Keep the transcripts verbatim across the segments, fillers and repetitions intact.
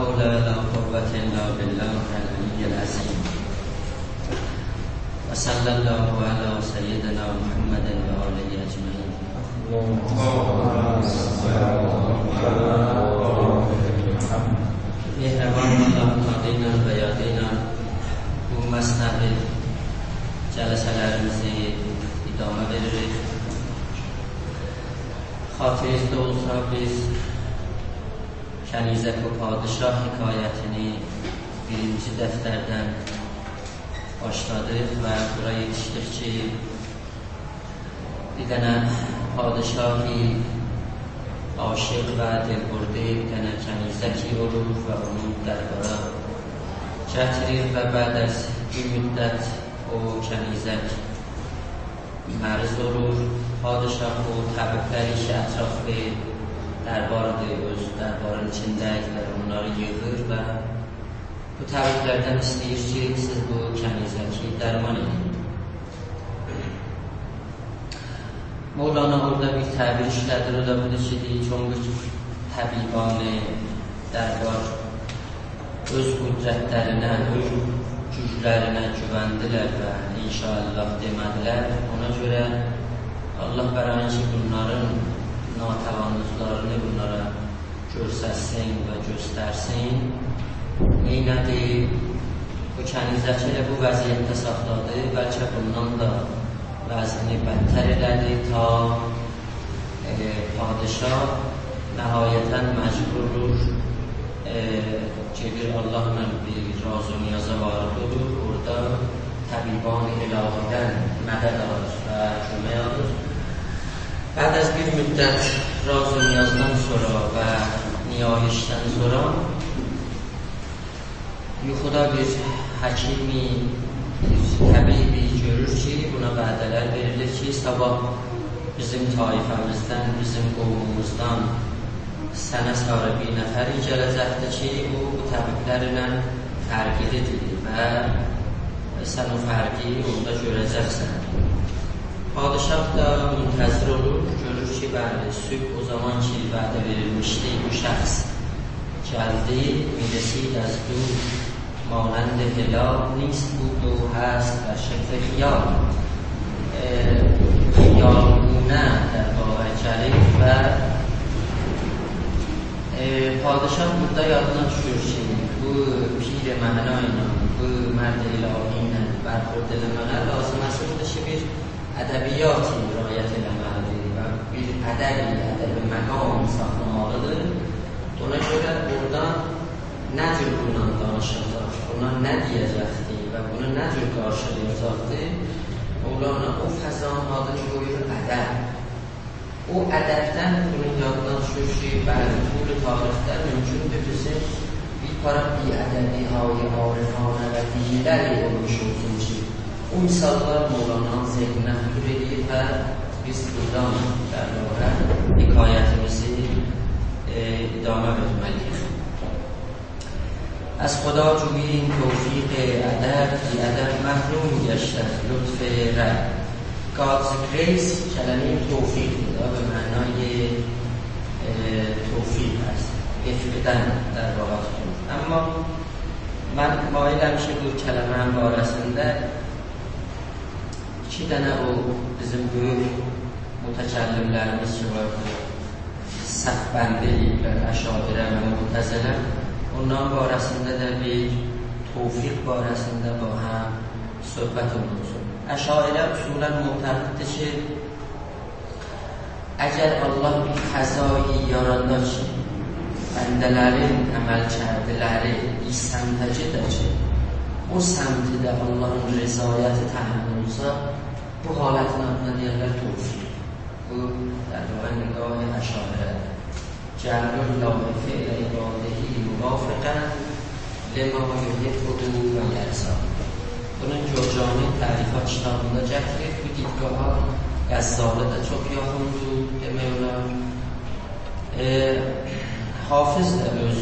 حول ولا قوة إلا بالله العلي العظيم. وصلى الله على سيدنا محمد وآله أجمعين. مهربان آللاهین آدی ایله و یادی ایله بو مثنوی جلسه‌لریمیزی ادامه وئریریک. خاطرینیزده اولسا، بیز کنیزک و پادشاه حکایتینی بیرینجی دفتردن باشلادیق و بورا یئتیشدیک کی، بیر دنه پادشاهی عاشق و دلبرده بیر دنه کنیزکی اولور و اونو دربارا گتیریر و بعد از بیر مدت او کنیزک مریض اولور. پادشاه او طبیبلری کی، اطرافدا درباردیر، اؤز دربارین ایچینده ایدیلر، اونلاری ییغیر و بو طبیبلردن ایسته‌ییر کی، سیز بو کنیزکی درمان ائدین. مولانا اورادا بیر تعبیر ایشله‌دیر، او دا بودور کی، دئییر کی، اونلار طبیبان دربار اؤز قدرتلرینه، اؤز گوجلرینه گووندیلر و «ان‌شاءالله» دئمه‌دیلر. اونا گؤره آللاه برای اینکه بونلارین ناتوانلیقلارینی بونلارا گؤرستسین و گؤسترسین، نئینه‌دی؟ بو کنیزکی ائله بو وضعیتده ساخلادی، بلکه بوندان دا وضعینی بدتر ائله‌دی، تا، ائ، پادشاه نهایتاً مجبور اولور، ائ، گئدیر آللاهلا بیر راز و نیازا وارد اولور، اورادا طبیبان الهی‌دن مدد آلیر و کؤمک آلیر. بعد از بیر مدت راز و نیازدان سونرا و نیایشدن سونرا یوخودا بیر حکیمی، بیر طبیبی گؤرور کی، بونا وعده‌لر وئریلیر کی، صاباح بیزیم طایفه‌میزدن، بیزیم قوموموزدان سنه ساری بیر نفر گله‌جکدیر کی، او، بو طبیبلرله فرقلی‌دیر و سن او فرقی اوندا گؤره‌جکسن. پادشاه دا منتظر اولور، گؤرور کی، بلی، صبح او زامان کی، وعده وئریلمیشدی، بو شخص گلدی، می‌رسید از دور مانند هلال، نیست بود و هست در شکل خیال. ائ، خیال‌گونه در واقع گلیر و، ائ، پادشاه بورادا یادینا دوشور کی، بو پیر معنا ایله، بو مرد الهی ایله برخورد ائله‌مه‌یه لازیم اصلینده کی، بیر ادبیاتی رعایت ائله‌مه‌لی‌دیر و بیر ادبی، ادب مقام ساخلامالی‌دیر. اونا گؤره بورادا نه جور بونونلا دانیشاجاق، بونا نه دئیه‌جکدیر و بونو نه جور قارشیلایاجاقدیر، مولانا او فضانین آدینی قویور ادب. او ادبدن بونون یادینا دوشور کی، بلی، طول تاریخده مومکوندور بیزیم بیر پارا بی‌ادبی‌های عارفانه و دیگرلری اولموش اولسون کی، او مثاللار مولانانین ذهنینه حضور ائله‌ییر و بیز بورادان در واقع حکایتیمیزی، ائ، ادامه وئرمه‌لی‌ییک. از خدا جوییم توفیق ادب، بی‌ادب محروم گشت از لطف رب. God's grace، کلمه‌ی توفیق‌دیر دا، به معنای، ائ، توفیق هست، افقدن در واقع توتولور. اما من مایلم کی، بو کلمه‌نین باره‌سینده ایکی دنه او بیزیم بؤیوک متکلملریمیز کی واردی، صف‌بندی ائله‌ییبلر، اشاعره و معتزله. اونلارین باره‌سینده ده بیر توفیق باره‌سینده باهم صحبت اولونسون. اشاعره اصولاً معتقددیر کی، اگر آللاه بیر فضایی یارادا کی، بنده‌لرین عملکردلری بیر سمته گئده کی، او سمتده آللاهین رضایتی تأمین اولسا، بو حالتین آدینا دئیرلر توفیق. بو، در واقع، نگاه اشاعره‌دیر. جعل الله فعل عباده موافقاً لما یحبه و یرضا. بونون جرجانی تعریفات کیتابیندا گتیریب، بو دیدگاها غزالی ده چوخ یاخیندیر، دئمک اولار. ائ، حافظ ده اؤز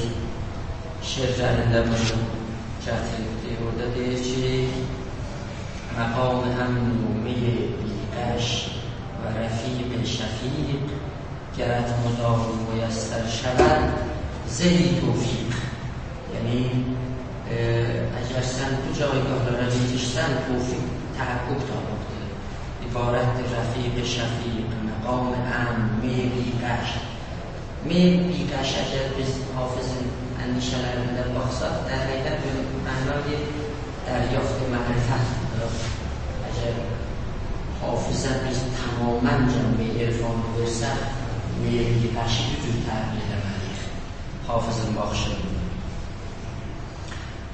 شعرلرینده بونو گتیریبدیر. اورادا دئییر کی، مقام امن و می بی‌غش و رفیق شفیق، گرت مدام میسر شود زهی توفیق. ائ، اگر سن بو جایگاهلارا یئتیشسن، توفیق تحقق تاپیبدیر. عبارتدیر رفیق شفیق، مقام امن، مئ بی‌غش. مئ بی‌غش، اگر بیز حافظین اندیشه‌لرینده باخساق، در حقیقت بیر معنای دریافت معرفتدیر. اگر حافظه بیز تماماً جنبه‌ی عرفانی وئرسک، مئ بی‌غشی بو جور تعبیر ائله‌مه‌لی‌ییک حافظین باخیشیندا.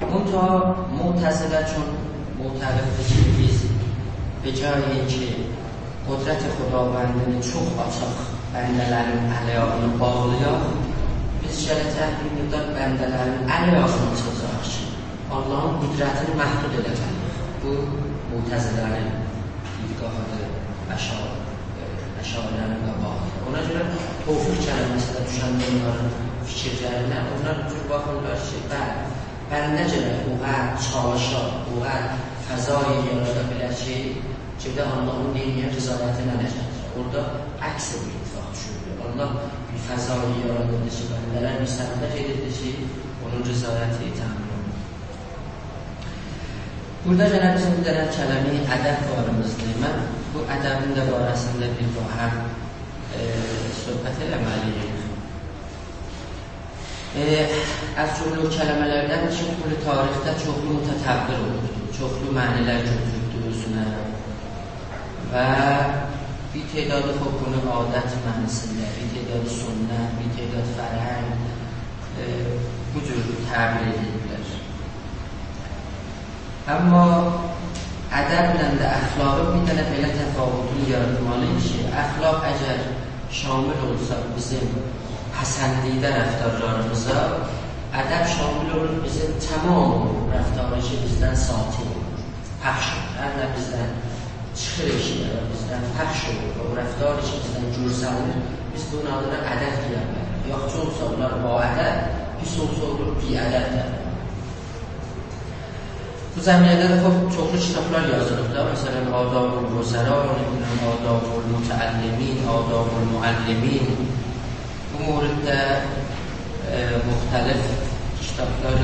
منتها معتزله چون معتقددیر کی، بیز به جای اینکه قدرت خداوندینی چوخ آچاق بنده‌لرین ال-آیاغینی باغلایاق، بیز گله‌جک بیر مدت بنده‌لرین ال-آیاغینی آچاجاغیق کی، آللاهین قدرتینی محدود ائله‌مه‌لی‌ییک. بو معتزله‌نین دیدگاهیدیر، اشا-، ائ، اشاعره‌نین قاباغیدیر. اونا گؤره توفیق کلمه‌سی ده دوشنده اونلارین فیکیرلرینه، اونلار بو جور باخیرلار کی، بلی، بنده گرک او قدر چالیشا، او قدر فضایی یارادا بیله کی، گئده آللاهین نئینیه، رضایتینی اله گتیره. اورادا عکس بیر اتفاق دوشوردو. آللاه بیر فضایی یارادیردی کی، بنده‌لر بیر سمته گئدیردی کی، اونون رضایتی تأمین اولونور. بورادا یئنه بیزیم بیر دنه کلمه‌ی ادب واریمیزدیر. من بو ادبین ده باره‌سینده بیر باهم، ائ، صحبت ائله‌مه‌لی‌ییک. ائ، از جمله کلمه‌لردن کی، کل تاریخده چوخلو متطور اولوبدور، چوخلو معنی‌لر گؤتوروبدور اؤزونه و بیر تعدادی، خوب، بونو عادت معناسیندا، بیر تعدادی سنت، بیر تعداد فرهنگ، ائ، بو جور تعبیر ائدیبلر. اما ادبله ده اخلاقین بیر دنه بئله تفاوتونو یاراتمالی‌ییق کی، اخلاق اگر شامل اولسا بیزیم پسندیده رفتارلاریمیزا، ادب شامل اولور بیزیم تمام رفتاری کی، بیزدن ساطع اولور، پخش اولور. هر نه بیزدن چیخیر ائشییه و بیزدن پخش اولور و او رفتار کی، بیزدن گؤرسنیر، بیز بونون آدینا ادب دئیه بیلریک. یاخشی اولسا، اولار باادب، پیس اولسا، اولور بی‌ادب ده. بو زمینه‌ده ده خوب، چوخلو کیتابلار یازیلیب دا، مثلاً، آداب الوزرا، نه بیلیم، آداب المتعلمین، آداب المعلمین. بو موردده، ائ، مختلف کیتابلار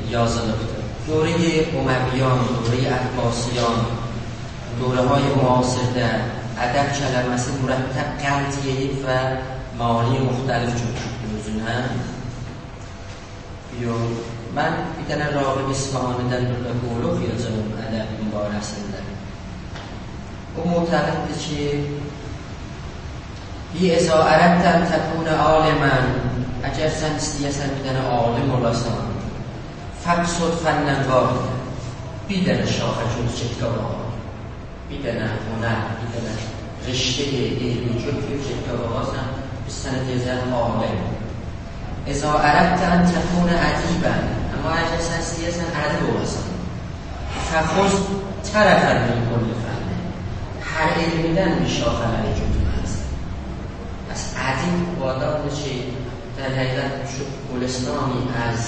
یازیلیبدیر. دوره‌ی امویان، دوره‌ی عباسیان، دوره‌های معاصرده ادب کلمه‌سی مرتب غلط یئییب و معانی مختلف گؤتوروبدور اؤزونه. یوخ، من بیر دنه راغب اصفهانی‌دن بورادا قول اوخویاجاغام ادبین باره‌سینده. او معتقددیر کی، «اذا اردت ان تکون عالما»، اگر سن ایسته‌یه‌سن بیر دنه عالم اولاسان، «فاقصد فناً واحداً»، بیر دنه شاخه گؤتور گئت قاباغا. بیر دنه هنر، بیر دنه رشته‌ی علمی گؤتور گئت قاباغا، سن، بیز سنه دئیه‌جه‌ییک عالم. «اذا اردت ان تکون ادیباً»، اما اگر سن ایسته‌یه‌سن ادیب اولاسان، «فخذ طرفاً من کل فن»، هر علمدن بیر شاخه‌لری گؤتورمه‌لی‌سن. پس ادیب او آدامدیر کی، در حقیقت دوشوب گلستانی از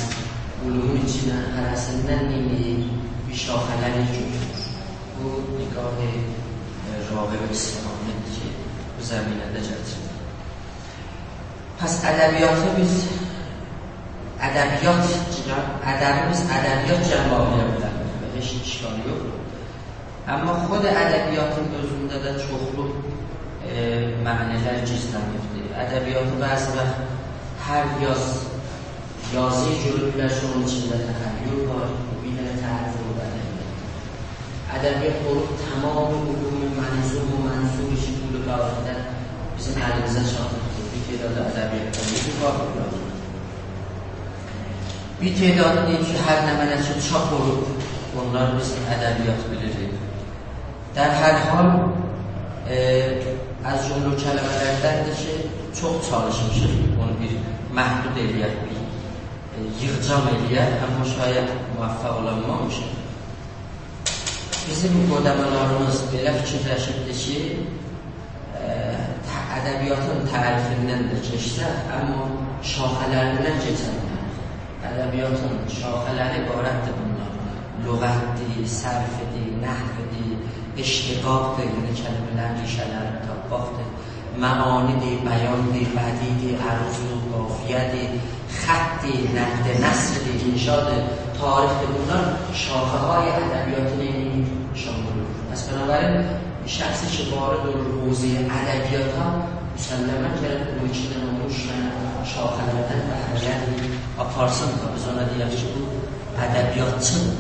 علومون ایچینه، هره‌سیندن نئینیر؟ بیر شاخه‌لری گؤتورور. بو نگاه، ائ، راغب اصفهانی‌دیر کی، بو زمینه‌ده گتیریر. پس ادبیاتی بیز، ادبیات، ادبی بیز ادبیات جمع ائله‌یه بیلریک و هئچ اشکالی یوخدور. اما خود ادبیاتین اؤزونده ده چوخلو، ائ، معنی‌لر گیزلنیبدیر. ادبیاتی بعضی واخت هر یاز، یازی گؤرورلر کی، اونون ایچینده تخیل وار، بو بیر دنه تعریف اولوب ادبیات. ادبیات اولوب تمام علوم منظوم و منثور کی، طول تاریخده بیزیم الیمیزه چاتیبدیر. بیر تعداد ادبیاتدان بیر واخت بیر تعدادی دئییر کی، هر نمنه کی چاپ اولوب، اونلار بیز ادبیات بیلیریک. در هر حال، ائ، از جمله کلمه‌لردندیر کی، چوخ چالیشمیشیق اونو بیر محدود ائله‌یک، بیر، ائ، ییغجام ائله‌یک، اما شاید موفق اولانمامیشیق. بیزیم قدمالاریمیز بئله فیکیرلشیبدیر کی، ائ، ته-، ادبیاتین تعریفیندن ده کئچسک، اما شاخه‌لریندن کئچنمه‌ریک. ادبیاتین شاخه‌لری عبارتدیر بوندان: لغتدیر، صرفدیر، نحودیر، اشتقاقدیر، یعنی کلمه‌لرین ریشه‌لرینی تاپماقدیر، معانی‌دیر، بیاندیر، بدیعدیر، عروضدور، قافیه‌دیر، خطی، نحتی، نثری، انشادی، تاریخدی، بونلار شاخه‌های ادبیاتین نشان وورور. پس بنابراین شخصی کی وارد اولور حوزه‌ی ادبیاتا، مسلماً گرک بو ایکی دنه، اون اوچ دنه شاخه‌لردن بهره‌لر آپارسین. بیز اونا دئیک کی بو ادبیاتچی‌دیر.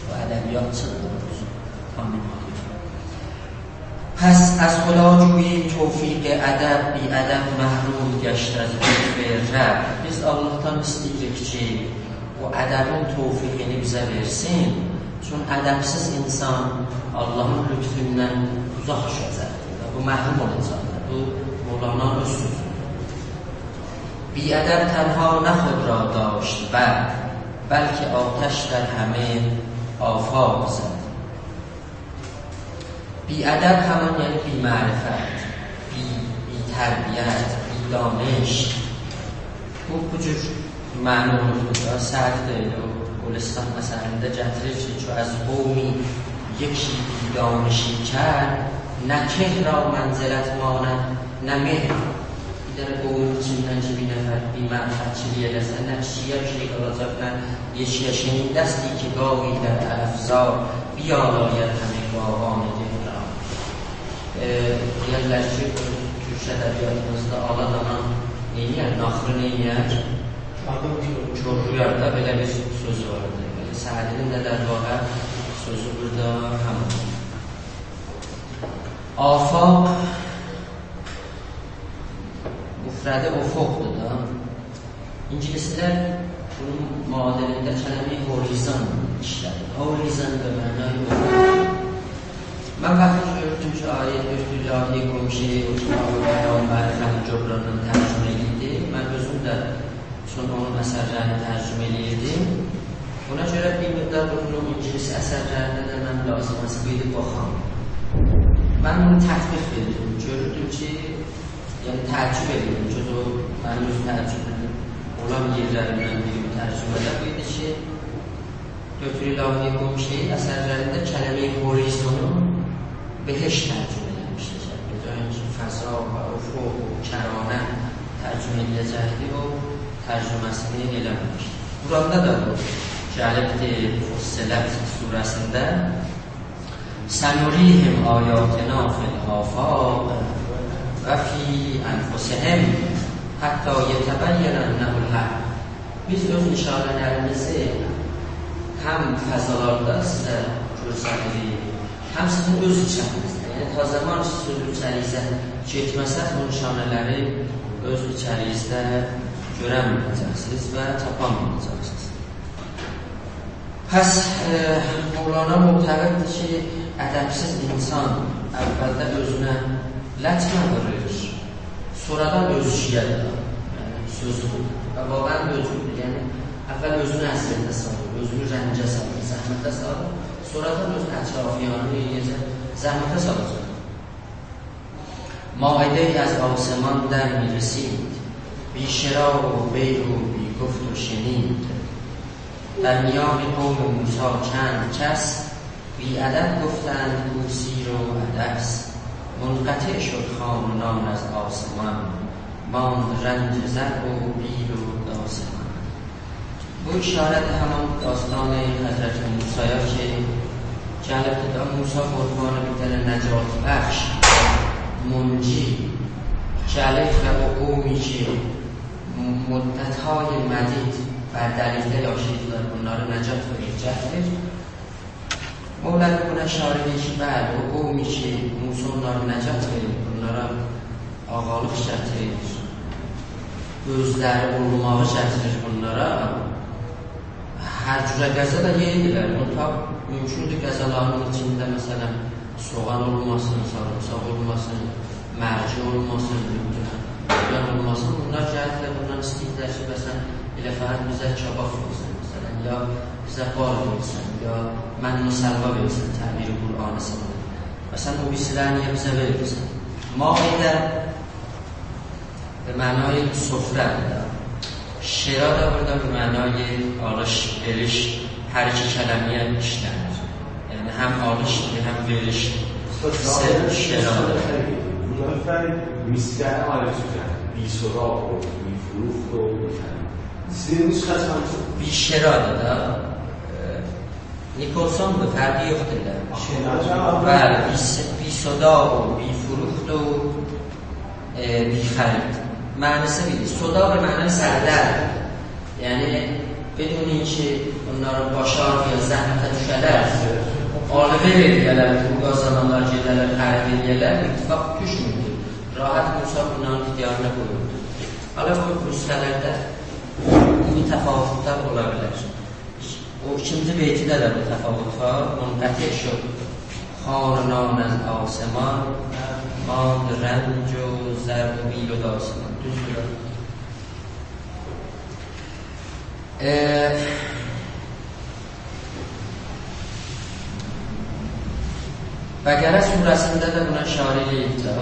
بو ادبیاتچی‌دیر. تمام. پس از خدا جوییم توفیق ادب، بی‌ادب محروم گشت از لطف رب. بیز آللاهدان ایسته‌ییریک کی او ادبین توفیقینی بیزه وئرسین. چون ادبسیز انسان آللاهین لطفوندن اوزاق دوشه‌جکدیر. بو محروم اولاجاقدیر. بو مولانانین اؤز سؤزودور. بی‌ادب تنها نه خود را داشت بد، بلکه آتش در همه آفاق زد. بی‌ادب همان، یعنی بی‌معرفت، بی، بی‌تربیت، بی‌دانش. بو، بو جور معنا اولور دا. سعدی ده ائله او گلستان اثرینده گتیریر کی: «چو از قومی یکی بی‌دانشی کرد، نه که را منزلت ماند، نه مهر.» بیر دنه قومون ایچیندن کی بیر نفر بی‌معرفتچیلیک ائله‌سه، نه کیشی‌یه بیر شئی قالاجاق، نه یئشییه. «شنیدستی که گاوی در علف‌زار، بیالاید همه گاوان دهقان.» ائ، دئیرلر کی تورک ادبیاتیمیزدا آلا دانا نئینیر؟ ناخیری نئینیر؟ آدام کورلویور. کورلویور دا، بئله بیر سؤزو واردی. ائله سعدی‌نین ده، در واقع، سؤزو بورادا همین. آفاق، مفردی افقدور دا. اینگیلیسلر بونون معادلینده کلمه‌ی هوریزون ایشله‌دیر. هوریزون به معنای افق. من وقتی گؤردوم کی آقای دکتر لاهی قمشه‌ای او کیتابی بیان معرفت جبران‌دان ترجمه ائدیبدی، من اؤزوم ده، چون اونون اثرلرینی ترجمه ائله‌ییردیم، اونا گؤره بیر مقدار بونون او اینگیلیس اثرلرینه ده من لازیمه‌سی بو ایدی باخام. من بونو تطبیق ائدیردیم. گؤروردوم کی، یعنی تعجب ائدیردیم کی، او منیم اؤز تعجبوم اولان یئرلریندن بیری ترجمه‌ده بو ایدی کی، دکتر لاهی قمشه‌ای اثرلرینده کلمه‌ی هوریزونو بهشت ترجمه ائله‌میشدی. به جای اینکه فضا و افق و کرانه ترجمه ائدیله‌جکدی، او ترجمه‌سینی ائله‌مه‌میشدی. قرآندا دا بو گلیبدی، فصلت سوره‌سینده: «سنریهم آیاتنا فی الآفاق و فی أنفسهم حتی یتبین أنه الحق.» بیز اؤز نشانه‌لریمیزی هم فضالاردا سیزه گؤستریریک، هم سیزین اؤز ایچرینیزده. یعنی تا زامان کی سیز اؤز ایچرینیزه گئتمه‌سز، بو نشانه‌لری اؤز ایچرینیزده گؤره‌مه‌یه‌جکسینیز و تاپامایاجاقسینیز. پس، ائ، مولانا معتقددیر کی ادبسیز انسان اولده اؤزونه لطمه وورور، سونرادان اؤز ایشیه ده، یعنی سؤزو بو. و واقعاً اؤزودور. یعنی اول اؤزونو اذیته سالیر، اؤزونو رنجه سالیر، زحمته سالیر، سونرادان اؤز اطرافیانی ائله‌یه‌جک، زحمته سالاجاق. مائده‌ای از آسمان در می‌رسید، بی شراب و بیر و بی گفت و شنید. در میان قوم موسی چند کس، بی‌ادب گفتند کو سیر و عدس. منقطع شد خوان و نان از آسمان، ماند رنج زرع و بیر و داس من. بو اشاره ده همان داستان حضرت موسی‌یا کی گلیبدی ده، موسی به عنوان بیر دنه نجات بخش، منجی، گلیب و او قومی کی مدت‌های مدید بر دلیخته یاشاییردیلار، بونلاری نجات وئره‌جکدیر. مولوی بونا اشاره ائدیر کی بلی، او قومی کی موسی اونلاری نجات وئریب، بونلارا آغالیق گتیریر، اؤزلری اولماغی گتیریر بونلارا، هر جوره غذا دا یئییردیلر. منتها مومکوندور غذالارینین ایچینده، مثلاً، سوغان اولماسین، ساریمساق اولماسین، مرجی اولماسین، نمی‌دونم، سویان اولماسین. بونلار گلیبلر، بوندان ایسته‌ییرلر کی مثلاً ائله فقط بیزه کباب وئرسن، مثلاً، یا بیزه بال وئرسن، یا منّ و سلوی وئرسن، تعبیر قرآنی‌سی. مثلاً، او بیریسی‌لری نییه بیزه وئرمیرسن؟ مائده به معنای سفره بورادا. شرا دا بورادا به معنای آلیش، وئریش، هر ایکی کلمه‌یه ایشله‌نیر. یعنی هم آلیشدیر، هم وئریشدیر. استاد، سه، ظاهراً شرا. استاد خیلی، بونلاری فرق مسکن آیری توتن. بی‌سراغ و بی‌فروخت و بی‌خرید. سیزین نسخه چندیدیر؟ بی‌شرادیر دا. ائ، نیکلسون دا، فرقی یوخدور دا. شرا، جناب. بلی، بی س-، بی‌صداع و بی‌فروخت و، ائ، بی‌خرید. معناسی بیری. صداع به معنای سردرد. یعنی، بدون اینکه اونلارین باشی آغرییا، زحمته دوشه‌لر، آل‌وئر ائله‌یه‌لر، پول قازانالار، گئده‌لر، خرید ائله‌یه‌لر، اتفاق دوشموردو. راحت موسی بونلارین اختیارینا قویوردو. حالا بو نسخه‌لرده بو تفاوت‌لر اولا بیلر. او ایکینجی بیتده ده بو تفاوت وار. منقطع شد خوان و نان از آسمان، ماند رنج و زرع و بیل و داستان. دوزدور. ائ، بقره سوره‌سینده ده بونا اشاره ائله‌ییب ده.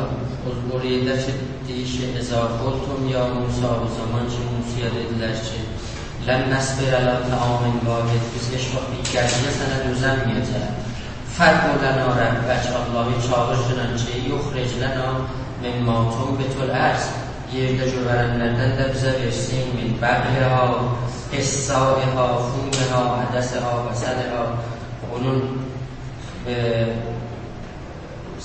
او، او یئرده کی، دئییر کی، «اذا قلتم یا موسی»، او زامان کی، موسایا دئدیلر کی، «لن نصبر علی طعام واحد»، بیز هئچ واخت بیر غذایا سنه دؤزنمه‌یه‌جه‌ییک. «فادع لنا ربک»، آللاهی چاغیرگینان کی، «یخرج لنا مما تنبت الارض»، یئرده گؤوه‌رن‌لردن ده بیزه وئرسین، «من بقلها، قثائها، فومها، عدسها، بصلها»، اونون، ائ،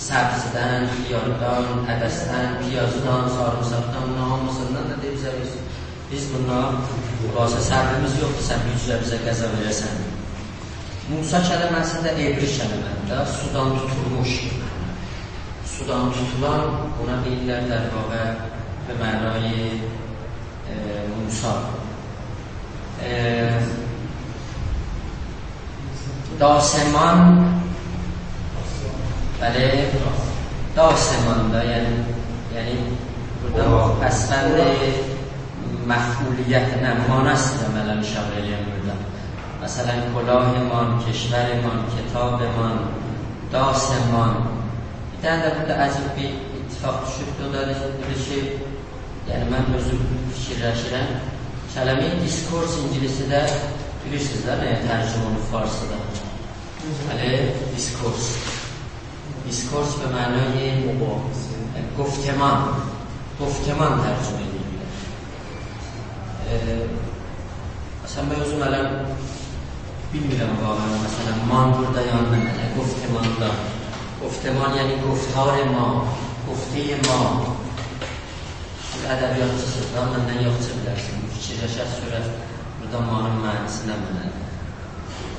سبزیدن، خیاردان، عدسدن، پیازدان، ساریمساقدان، بونون هامیسیندان دا دئییر بیزه وئرسین. بیز بوندان خلاصه صبریمیز یوخدور، سن بیر جوره بیزه غذا وئره‌سن. موسی کلمه‌سی ده عبری کلمه‌دیر ده، سودان توتولموش. سودان توتولان، بونا دئییرلر، در واقع، به معنای، ائ، موسی. ائ، داستان، بلی، داستان دا، یعنی، یعنی بورادا پسوند مفعولیتینه، ماناسینا من اشاره ائله‌یم بورادا. مثلا، کلاهمان، کشورمان، کتابمان، داستان. بیر دنه ده بورادا عجیب بیر اتفاق دوشوبدور، او دا دئییر کی، یعنی من اؤزوم فیکیرلشیرم، کلمه دیسکورس اینگیلیسیده بیلیرسینیز ده، نه‌یه ترجمه اولونوب فارسیدا؟ بلی، دیسکورس. دیسکورس به معنای مباحثه. گفتمان. گفتمان ترجمه ائدیرلر. ائ، مثلا، من اؤزوم هله بیلمیرم واقعا، مثلا، «مان» بورادا یعنی نه، گفتماندا. گفتمان یعنی گفتار ما، گفتهٔ ما. سیز ادبیاتچی‌سینیز دا، مندن یاخشی بیلرسینیز. فیکیرلشک سورت بورادا «مان»ین معناسی نمنه‌دیر.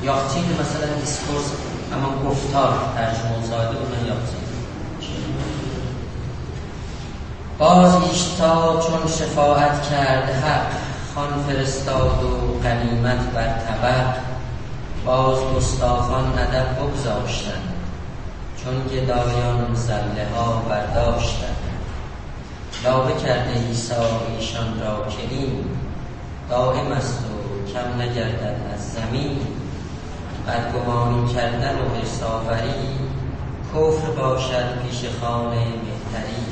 یاخشی ایدی، مثلا، دیسکورس، همین گفتار ترجمه اولسایدی، اوندان یاخشی ایدی. باز عیسی چون شفاعت کرد حق، خوان فرستاد و غنیمت بر طبق. باز گستاخان ادب بگذاشتند، چون گدایان زله‌ها برداشتند. لابه کرده عیسی ایشان را که این، دایم است و کم نگردد از زمین. بدگمانی کردن و حرص‌آوری، کفر باشد پیش خوان مهتری.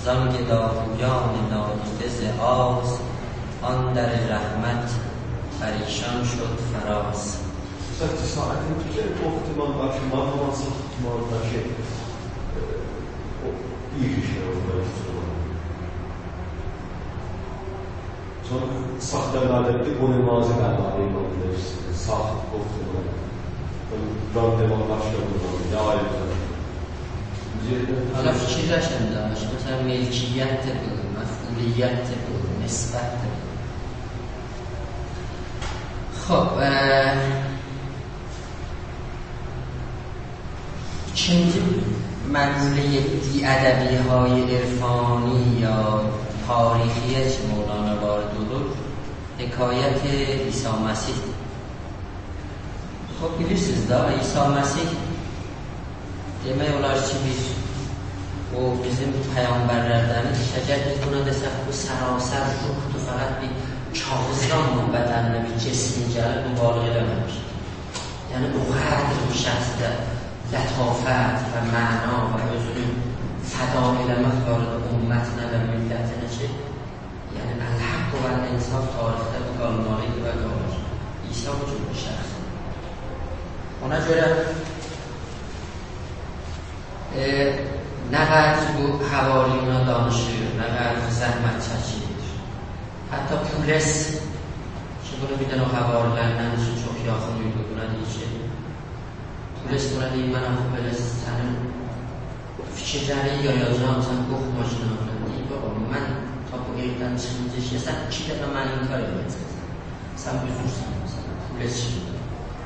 زان گدارویان نادیده ز آز، آن در رحمت بر ایشان شد فراز. مثلا، جسارتین کی، گفتمان، باشی، ماناسی، ماناداکی، ائ، او، بیر ایش اورادا ایسته‌ییر. سونرا ساخت و مددی، بونو ماضی قراری ایماندا ایسته‌ییر. ساخت، گفتمان. بونو راندمان باشقا بیر زامان، یا آیری زامان. حالا فیکیرلشن ده، مثلا، ملکیت‌دیر بو، مفعولیت‌دیر بو، نسبت‌دیر بو. خب، ائ، ایکینجی مقولهٔ بی‌ادبی‌های عرفانی یا تاریخی‌یه کی مولانا وارد اولور، حکایت عیسی مسیح‌دیر. خب، بیلیرسینیز ده، عیسی مسیح دئمک اولار کی، بیر، او بیزیم پیغمبرلردن، اگر بیز بونا دئسک، بو سراسر روح‌دور، فقط بیر کاغیذدان بو بدنینه بیر جسم گلیر، مبالغه ائله‌مه‌میش. یعنی، او قدر بو شخصده لطافت و معنا و اؤزونو فدا ائله‌مک وار ایدی امتینه و میللتینه کی، یعنی، الحق و الانصاف تاریخده بو قالمالی ایدی و قالیر. عیسی بو جور بیر شخص. اونا گؤره، ائ، نه قدر بو حواریونا دانیشیر، نه قدر زحمت چکیر. حتی پولس بونو بیر دنه او حواری‌لریندن کی، چوخ یاخین ایدی بونا، دئییر کی، پولس بونا دئییر: «من آخی بئله سنین فیکیرلری یایاجاغام، سن قورخما کی، نه بیلیم.» دئییر: «بابا، من تا بو ائودن چیخینجا کی، سن ایکی دفعه منی انکار ائده‌جکسن. سن بوزورسن، سن پولس کیمی.»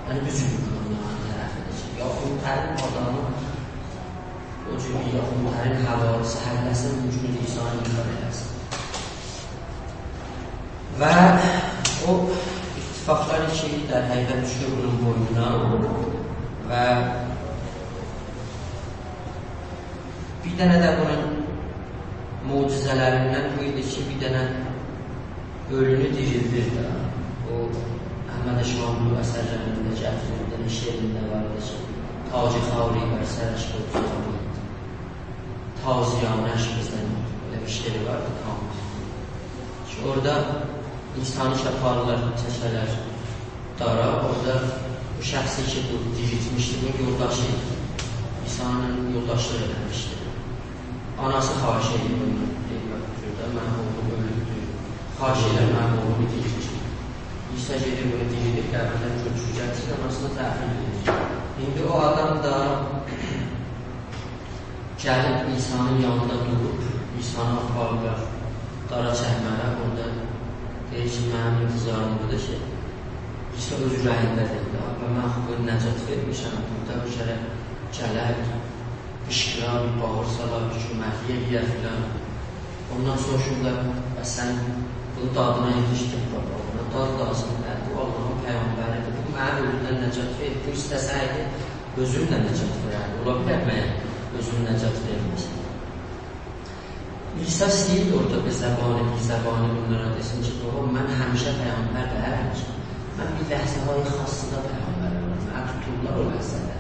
یعنی، بو جور بیر آدامین طرفیدیر کی، یاخین‌ترین آدامی، او جور بیر یاخین‌ترین حواری‌سی هله‌سین، مومکوندور انسانی انکار ائله‌سین. و او اتفاقلاری کی، در حقیقت دوشور بونون بوینونا و بیر دنه ده بونون معجزه‌لریندن بو ایدی کی، بیر دنه اؤلونو دیریلدیر ده. او، احمد شاملو اثرلرینده گتیریر، بیر دنه شعرینده وار ایدی کی، «تاج خواری بر سرش بگذارید، تازیانش بزنید.» بئله بیر شعری وار، تامام. کی، اورادا انسانی کی آپاریرلار، چکه‌لر دارا، اورادا بو شخصی کی، بو دیریلتمیشدی، بونون یولداشی ایدی. عیسی‌نین یولداشلیق ائله‌میشدی. آناسی خواهش ائدیر بوندان، دئییر: «باخ، بورادا منیم اوغلوم اؤلوبدور. خواهش ائدیرم، منیم اوغلومو دیریلت.» عیسی گئدیر، بونو دیریلدیر، قبیردن گؤتورور، گتیریر، آناسینا تحویل وئریر. ایندی او آدام دا گلیب عیسی‌نین یانیندا دوروب، عیسی‌نی آپاریرلار دارا چکمه‌یه، اوندا دئییر کی، منیم انتظاریم بودور کی، عیسی اؤز اوره‌یینده دئییر ده: «آبی، من آخی بونو نجات وئرمیشم، بورادا بو گرک گله، قیشقیرا، بیر باغیر سالا، بیر کؤمکلیک ائله‌یه» فلان. اوندان سوروشورلار: «بس سن بونون دادینا یئتیشدین؟» «بابا، بونا داد لازیم دئییل. بو آللاهین پیغمبریدیر. بو منی اؤلومدن نجات وئریر. بو ایسته‌سه‌یدی، اؤزونو ده نجات وئرردی. اولا بیلر مگر اؤزونو نجات وئرمه‌سین؟» عیسی ایسته‌ییردی اورادا بیر زبانی، بیر زبانی بونلارا دئسین کی، «بابا، من همیشه پیغمبر دئییلم کی. من بیر لحظه‌های خاصدا پیغمبر اولورام. منی توتورلار او لحظه‌ده.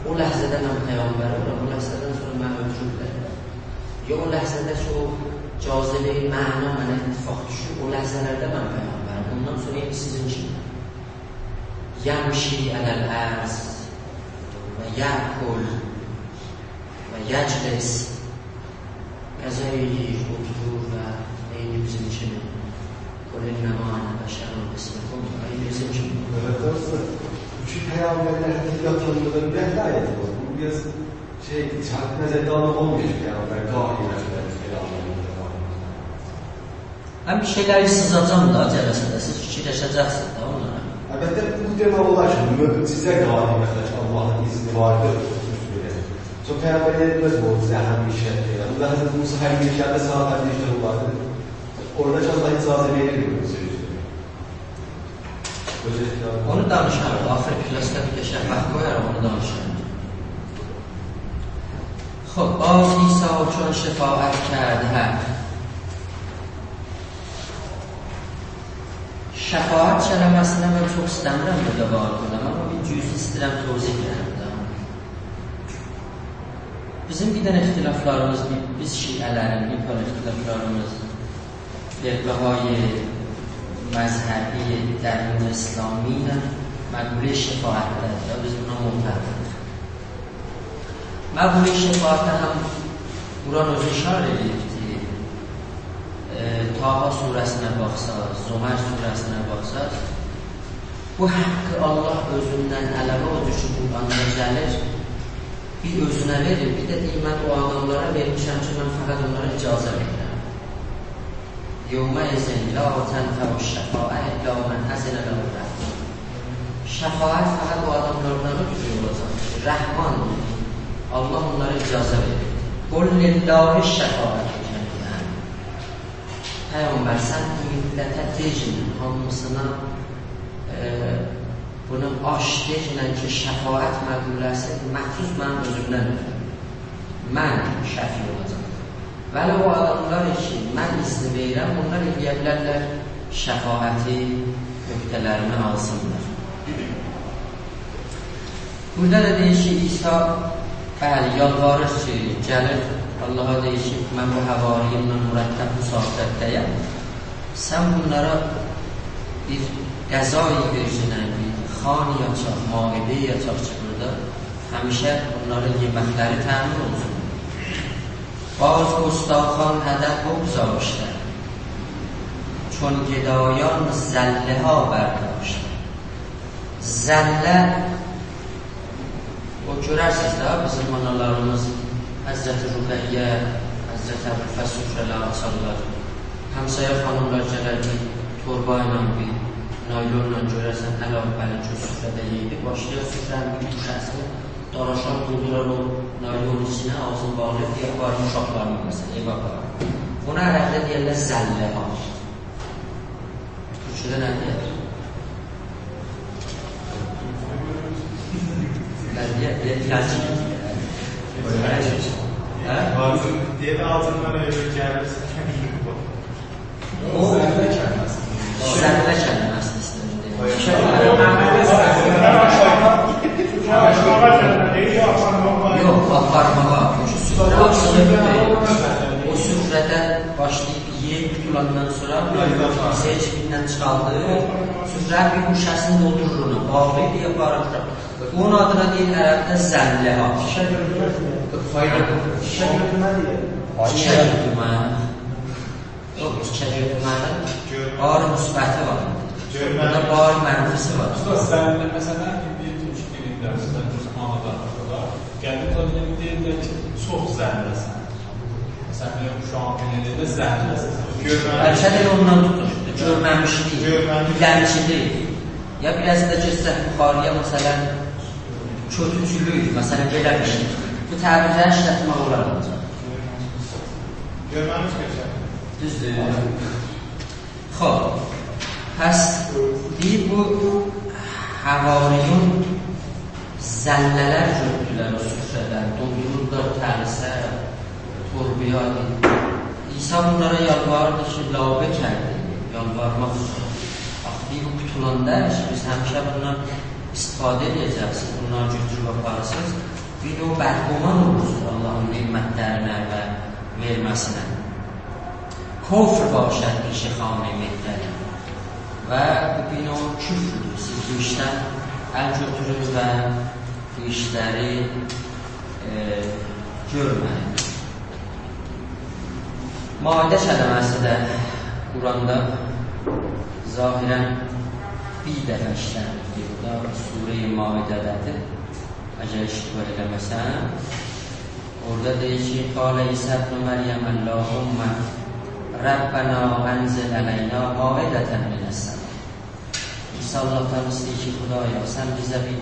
او لحظه‌ده من پیغمبر اولورام، او لحظه‌دن سونرا منی اؤلدورورلر. یا او لحظه‌ده کی، او جاذبه‌ی معنا منه اتفاق دوشور، او لحظه‌لرده من پیغمبرم. اوندان سونرا ایندی سیزین کیمی یمشی علی الارض و یأکل و یجلس.» غذا یئییر، اوتورور و عینی بیزیم کیمی. «قل انما انا بشر مثلکم»، عینی بیزیم کیمی. ائوت، دوستلار. بو کی پیغمبرلر یاتاندا دا بیر آیت وار. بو بیر آز شئی، چوخ نظرده آلماق اولمور کی، پیغمبر گاهی رحمت پیغمبر. من بیر شئیلری سیزاجاغام دا جلسه‌ده، سیز فیکیرلشه‌جکسینیز ده اونلارا. البته، بو دئمک اولار کی، معجزه گاهی رحمت آلماغین اذنی واردیر، سؤز وئریر. چون پیغمبر ائتمز معجزه همیشه. یعنی، الله حضرت موسی هر یئر گلدی، ساعات هر یئرده اولاردی. اورادا کی، الله اجازه وئریر معجزه اوزه. اونو دانیشاریق. آخیر کلاسدا بیر قشنگ وقت قویاریق، اونو دانیشاریق. خب، باز عیسی چون شفاعت کرد حق. شفاعت کلمه‌سینی من چوخ ایسته‌میرم بورادا وارد اولام، آمما بیر جزئی ایسته‌ییرم توضیح وئریم ده. بیزیم بیر دنه اختلافلاریمیز، بیر، بیز شیعه‌لرین بیر پارا اختلافلاریمیز، فرقه‌های مذهبی درون اسلامی ایله مقوله‌ی شفاعت‌ده‌دیر. بیز بونا معتقدیک. مقوله‌ی شفاعته هم قرآن اؤزو اشاره ائدیبدیر. ائ، طه سوره‌سینه باخساز، زمر سوره‌سینه باخساز، بو حقی الله اؤزوندن علاوه، او جور کی، قرآندا گلیر، بیر اؤزونه وئریر، بیر ده دئییر: «من او آداملارا وئرمیشم کی، من فقط اونلارا اجازه وئریرم.» «یومئذ لا تنفع الشفاعة إلا من أذن له الرحمن.» شفاعت فقط او آداملاردان اؤترو اولاجاق کی، رحمان، الله اونلارا اجازه وئریر. «قل لله الشفاعة جمیعاً.» پیغمبر، سن میللته دئگینن، هامیسینا، ائ، بونو آچ، دئگینن کی، شفاعت مقوله‌سی مخصوص منیم اؤزومدندیر. من شفیع اولاجاغام. ولی او آداملار کی، من اذن وئریرم، اونلار ائلیه بیلرلر شفاعتی عهده‌لرینه آلسینلار. بورادا دا دئییر کی، عیسی، بلی، یالواریر کی، گلیر، اللها دئییر کی، من بو حواری‌یمله مرتب بو صحبتده‌یم. سن بونلارا بیر غذایی وئرگینن، بیر خوانی آچاق، مائده‌ای آچاق کی، بورادا همیشه بونلارین یئمکلری تأمین اولسون. باز گستاخان هدر بگذاشتن. چون گدایان زله‌ها برداشت. زله، او گؤررسینیز ده، بیزیم آنالاریمیز حضرت رقیه، حضرت ابوالفضل سفره‌لری آچارلار. همسایه خانیملار گلر بیر توربا ایله، بیر نایلونلا، گؤررسن، ال آلیب بلکه سفره‌ده یئییردی، باشلایار سفره‌نین بیر گوشه‌سینی داراشار، دولدورار او نایلونون ایچینه، آغزینی باغلایار، دئیر آپاریم اوشاقلاریمی، مثلا، ائوه آپاریم. اونا عربده دئیرلر زله‌ها. تورکجه‌ده نه دئیر؟ نه دئیر؟ دئیر، ایلاج. هه؟ دئیر، آلتیندان ائوه گلیرسن. او زله کلمه‌سینی. زله کلمه‌سینی ایسته‌ییر. یوخ، آپارماغا. او کی سفره آچیلیب، او سفره‌دن باشلاییب یئییب قوتولاندان سونرا کیسه‌یی جیبیندن چیخاردیر. سفره‌نین بیر گوشه‌سینی دولدورور اونا. باغلاییر، آپاریر. اونون آدینا دئییر عربده زله‌ها. شیشه گؤتورمز دئیه. پایینا شیشه گؤتورمه دئیه. شیشه گؤتورمه. یوخ، تیکه گؤتورمه‌نین بار مثبتی وار. گؤرمه‌نین بار منفی‌سی وار. اوستا، زله، مثلا، بیر تورک دیلینده، مثلا، عثمانلیدا، اوستا، قدیم زاماندا دئییرلر کی، چوخ زله‌سن. مثلا، بیر اوشاغین بیرینده زله‌سن. گؤرمه‌نین بلکه ده اوندان توتموشدو. گؤرمه‌میشلیک، گؤرمه‌میشلیک. بیله‌مچیلیک. یا بیر آز دا گئتسک یوخاری‌یا، مثلا، کؤتوچولوک، مثلا، بئله بیر شئی. بو تعبیرلری ایشلتمک اولار آنجاق. گؤرمه‌میش گؤرسن. دوزدور. خوب، پس دئییر، بو حواریون زله‌لر گؤتوردولر او سفره‌دن، دولدوروبلار ترسه، توربایا. عیسی بونلارا یالواریردی کی، لابه کردی، یالوارماق اوچون. آخی دئییر، بو قوتولاندا کی، بیز همیشه بوندان استفاده ائده‌جکسینیز، بونلاری گؤتوروب آپاریرسینیز. بیر نوع بدگمان اولورسونوز آللاهین نعمتلرینه و وئرمه‌سینه. کفر باشد پیش خامِ مهتری. و بو بیر نوع کفردور. سیز بو ایشدن ال گؤتورون و بو ایشلری، ائ، گؤرمه‌یین. مائده کلمه‌سی ده قرآندا ظاهراً بیر دفعه ایشله‌نیبدیر. بو دا سوره‌ی مائده‌ده‌دیر. اگر اشتباه ائله‌مه‌سم، اورادا دئییر کی، «قال عیسی ابن مریم اللهم ربنا انزل علینا مائدة من السماء.» عیسی آللاهدان ایسته‌ییر کی، خدایا، سن بیزه بیر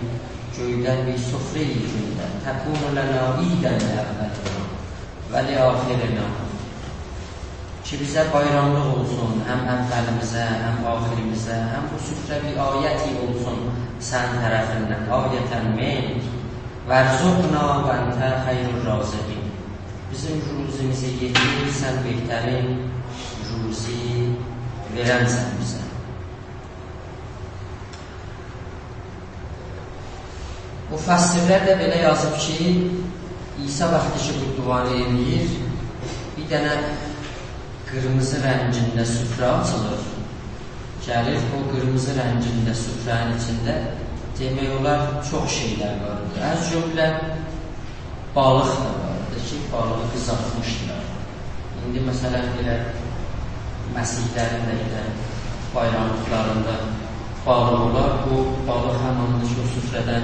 گؤیدن بیر سفره گؤندر. «تکون لنا عیداً لأولنا ولآخرنا.» کی، بیزه بایراملیق اولسون، هم اولیمیزه، هم آخریمیزه، هم بو سفره بیر آیتی اولسون سنین طرفیندن، آیة منک، وارزقنا وانت خیر الرازقین. بیزیم روزیمیزی یئتیر، سن بهترین روزی وئرنسن بیزه. مفسرلر ده بئله یازیب کی، عیسی وقتی کی، بو دعانی ائله‌ییر، بیر دنه قیرمیزی رنگینده سفره آچیلیر. گلیر، او قیرمیزی رنگینده سفره‌نین ایچینده، دئمک اولار، چوخ شئیلر وار ایدی. از جمله بالیق دا وار ایدی کی، بالیغی قیزارتمیشدیلار. ایندی، مثلا، بئله مسیحی‌لرین ده ائله بایراملیقلاریندا بالیق اولار. بو بالیق هماندیر کی، او سفره‌دن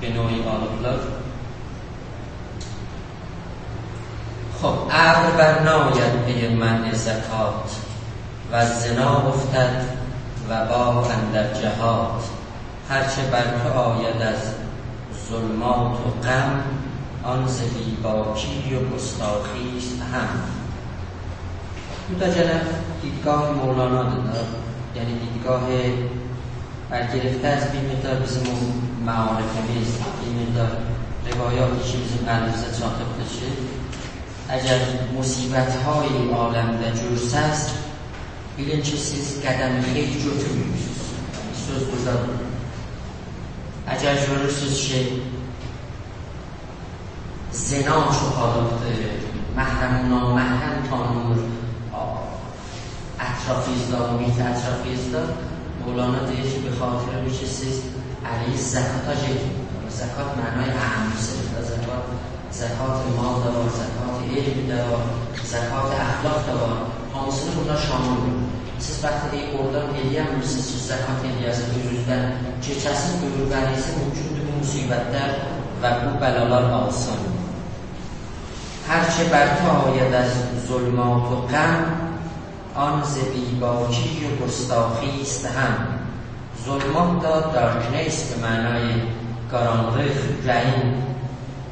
بیر نوعی آلیبلار. خوب، ابر برناید پی منع زکات، وز زنا افتد وبا اندر جهات. هر چه بر تو آید از ظلمات و غم، آن ز بی‌باکی و گستاخی‌ست اعم. بو دا گئنه دیدگاه مولانادیر دا. یعنی دیدگاه برگرفته از بیر مقدار بیزیم او معارفیمیز، بیر مقدار روایاتی کی، بیزیم الیمیزه چاتیبدیر کی، اگر مصیبت‌های عالمده گؤرسز، بیلین کی، سیز قدم خیر گؤتورمه‌ییبسینیز. یعنی، سؤز بورادا. اگر گؤرورسونوز کی، زنا چوخالیبدیر، محرم و نامحرم تانینمیر، آ، اطرافینیزدا، محیط اطرافینیزدا، مولانا دئییر کی، به خاطر بو کی، سیز الیز زکاتا گئتمیر. زکات معنای اعم‌سیدیر. زکات، زکات مال دا وار، زکات علم ده وار، زکات اخلاق دا وار. هامیسینی بونلار شامل اولور. سیز وقتی ائ، اورادان ائلیه‌نمیرسینیز کی، زکات ائلیه‌سینیز، اؤزونوزدن کئچه‌سینیز، دؤوره‌نیزی مومکوندور بو مصیبت‌لر و بو بلالار آلسین. «هر چه برتاید از ظلمات و غم، آن ز بی‌باکی و گستاخی است هم.» ظلمات دا، darkness، به معنای قارانلیق، اوره‌یین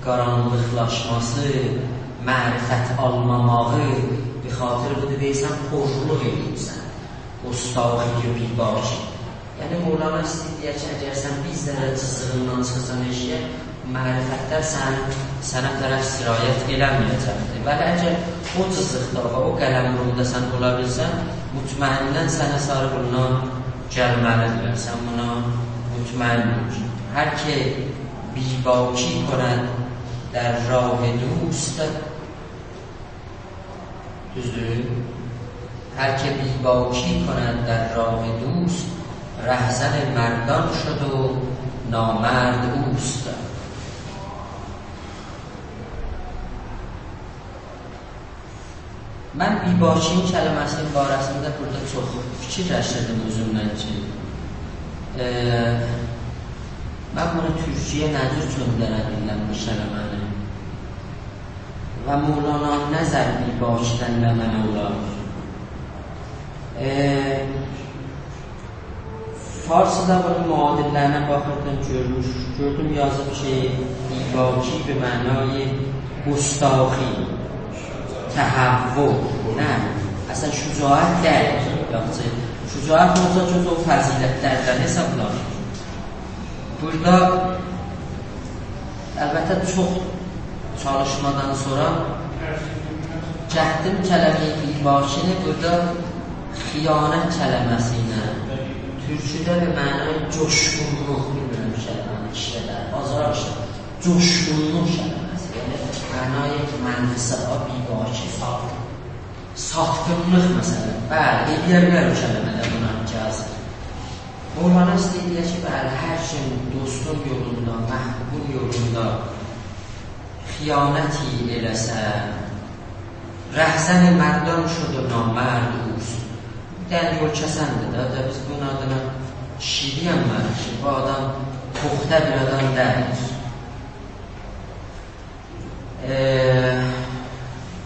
قارانلیقلاشماسی، معرفت آلماماغی، به خاطر بودور دئییرسن، پورلوق ائدیرسن. گستاخی و بی‌باکی. یعنی، مولانا ایسته‌ییر دئیه کی، اگر سن بیر ذره جیزیغیندان چیخاسان ائشیگه، معرفت‌لر سن، سنه طرف سرایت ائله‌مه‌یه‌جکدیر. ولی اگر او جیزیقدا و او قلمرودا سن اولا بیلسن، مطمئناً سنه ساری بوندان گلمه‌لی‌دیرلر. سن بونا مطمئن اول. «هر که بی‌باکی کند در راه دوست»، دوزدور؟ «هر که بی‌باکی کند در راه دوست، رهزن مردان شد و نامرد اوست.» من بی‌باکی‌نین کلمه‌سی‌نین باره‌سینده بورادا چوخ فیکیرلشیردیم اؤزومله کی، ائ، من بونو تورکی‌یه نه جور چؤندره بیلرم بو کلمه‌نی؟ و مولانا نظر بی‌باکی‌دن نه معنا اولار؟ ائ، فارسیدا بونون معادل‌لرینه باخیردیم، گؤرموش، گؤردوم یازیب کی، بی‌باکی به معنای گستاخی، تهور، نه؟ اصلاً شجاعت دئییل، یاخشی. شجاعت اولسا کی، او فضیلت‌لردن حسابلانیر. بورادا، البته، چوخ چالیشمادان سونرا گتدیم کلمه‌ی بی‌باکی‌نی، بورادا خیانت کلمه‌سی ایله، تورکوده به معنای جوشقونلوق، بیلمیرم، کلمه‌نی ایشله‌در، بازار ایشله‌در. جوشقونلوق کلمه‌سی، یعنی معنای منفی‌سی، ها، بی‌باکی، سات-، ساتقینلیق مثلاً. بلی، ائلیه بیلر او کلمه ده بونا جاز. مولانا ایسته‌ییر دئیه کی، بلی، هر کیم دوستون یولوندا، محبوبون یولوندا خیانت ائله‌سه، «رهزن مردان شد و نامرد اوست.» بیر دنه یول کسندیر ده، دا بیز بونون آدینا کیشی دئیه‌نمه‌ریک کی، بو آدام پخته بیر آدام دئییل. ائ،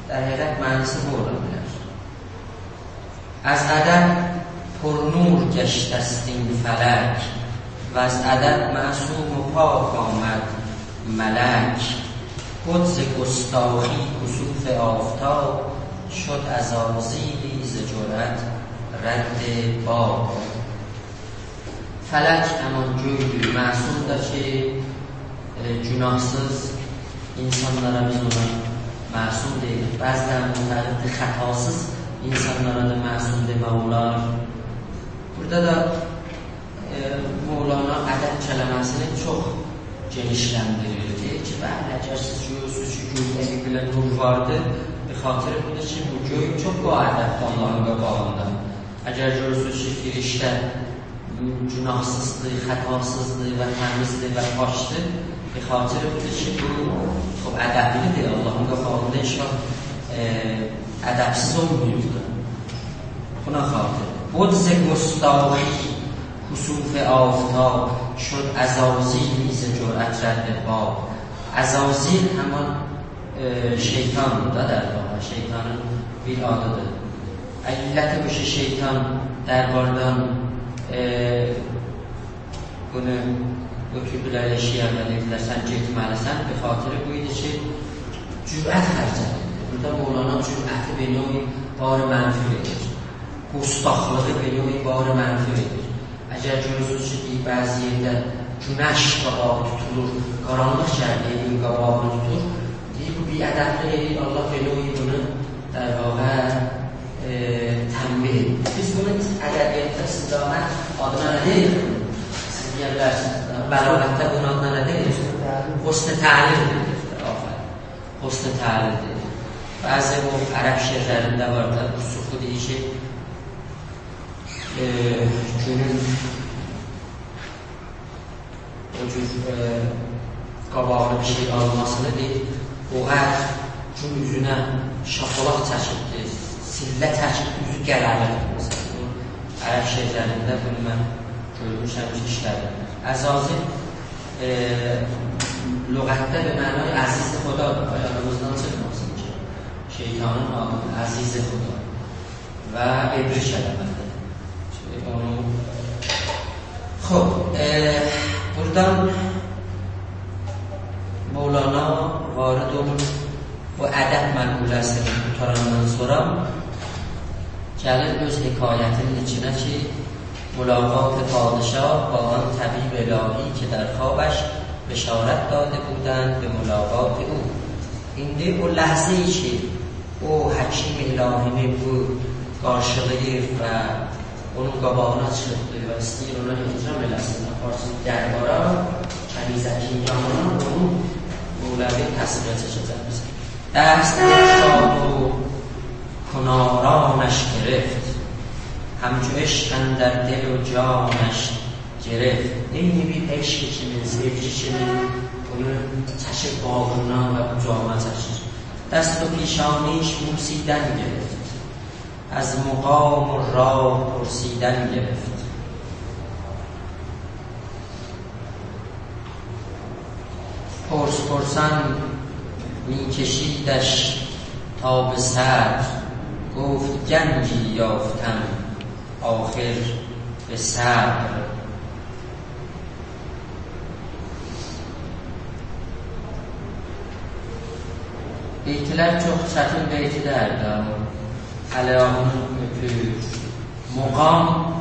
در حقیقت معناسی بو اولا بیلر. «از ادب پرنور گشته است این فلک، وز ادب معصوم و پاک آمد ملک. بد ز گستاخی کسوف آفتاب، شد عزازیلی ز جرأت رد باب.» فلک همان گؤیدور، معصوم دا کی، ائ، گناهسیز انسانلارا بیز اونا معصوم دئییریک. بعضاً معتقددیر، خطاسیز انسانلارا دا معصوم دئمک اولار. بورادا دا، ائ، مولانا ادب کلمه‌سینی چوخ گئنیشلندیریر. دئییر کی، بلی، اگر سیز گؤرورسونوز کی، گؤیده بیر بئله نور واردیر، به خاطر بودور کی، بو گؤی چوخ باادبدیر آللاهین قاباغیندا. اگر گؤرورسونوز کی، فرشته گناهسیزدیر، خطاسیزدیر و تمیزدیر و پاکدیر، به خاطر بودور کی، بو، خوب، ادبلی‌دیر. آللاهین قاباغیندا هئچ واخت، ائ، ادبسیز اولماییبدیر. بونا خاطر. «بد ز گستاخی کسوف آفتاب، شد عزازیلی ز جرأت رد باب.» عزازیل همان ائ، شیطاندیر دا، در واقع، شیطانین بیر آدیدیر. علتی بو کی، شیطان درباردان، ائ، بونو گؤتوردولر ائشیگه و دئدیلر، «سن گئتمه‌لی‌سن.» به خاطر بو ایدی کی، جرأت خرجله‌دی. بورادا مولانا جرأتی به نوعی بار منفی وئریر. گستاخلیغی به نوعی بار منفی وئریر. اگر گؤرورسونوز کی، دئییر، بعضی یئرده گونش قاباغی توتولور، قارانلیق گلیر، ائوین قاباغینی توتور، دئییر، بو بی‌ادبلیک ائله‌ییر، آللاه به نوعی بونو، در واقع، ائ، تنبیه ائدیر. بیز بونو ادبیاتدا استدامت آدینا نه دئییریک؟ سیز دئیه بیلرسینیز، بلاغتده بونون آدینا نه دئییریک؟ حسن تعلل دئییریک. آفرین. حسن تعلل دئییر. بعضی او عرب شعرلرینده وار دا، کسوفو دئییر کی، ائ، گونون او جور، ائ، قاباغینی بیر شئی آلماسینی دئییر، او هر گون اوزونه شاپالاق چکیبدیر، سیلله چکیب اوزو قره‌لیبدیر، مثلاً. عرب شعرلرینده بونو من گؤرموشم کی، ایشله‌دیلیر. عزازیل، ائ، لغتده به معنای عزیز خدادیر. یادیمیزدان چیخماسین کی، شیطانین آدی عزیز خدا و عبری کلمه‌دیر. اونو، خوب، ائ، بورادان مولانا وارد اولور بو ادب مقوله‌سینی قوتاراندان سونرا گلیر اؤز حکایتینین ایچینه کی، ملاقات پادشاه با آن طبیب الهی که در خوابش بشارت داده بودند به ملاقات او. ایندی او لحظه کی، او حکیم الهینی بو قارشیلاییر و اونون قاباغینا چیخیبدیر و ایسته‌ییر اونا احترام ائله‌سین، آپارسین دربارا، کنیزکین یانینا، اونو مولوی تصویره چکه‌جک بیزه. دست بگشاد و کنارانش گرفت، همچو عشق اندر دل و جانش گرفت. عینی بیر عشق کیمی، سئوگی کیمی اونو چکیر باغرینا و قوجاغینا چکیر. دست و پیشانیش بوسیدن گرفت، از مقام و راه پرسیدن گرفت. پرس پرسان می‌کشیدش تا به صدر، گفت گنجی یافتم آخر به صبر. بیت‌لر چوخ چتین بیت‌لردیر. ال آیاغینی اؤپور. مقام،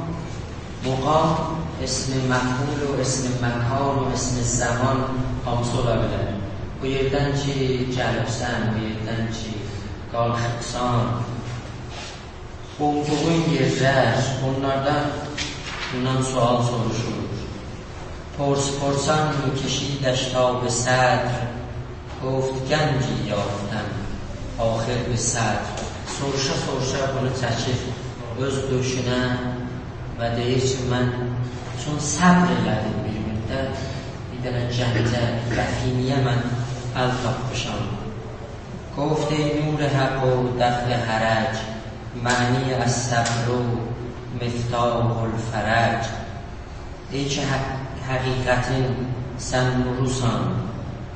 مقام اسم مفعول و اسم مکان و اسم زمان هامیسی اولا بیلر. بو یئردن کی گلیبسن، بو یئردن کی قالخیبسان، اولدوغون یئرلر، اونلاردان، بوندان سؤال سوروشولور. پرس پرسان می‌کشیدش تا به صدر، گفت گنجی یافتم آخر به صبر. سوروشا-سوروشا بونو چکیر اؤز دؤشونه و دئییر کی، من چون صبر ائله‌دیم بیر مدت، بیر دنه گنجه، دفینه‌یه من ال تاپمیشام. گفت ای نور حق و دفع حرج، معنی الصبر مفتاح الفرج. ای کی حق-، حقیقتین سن نوروسان،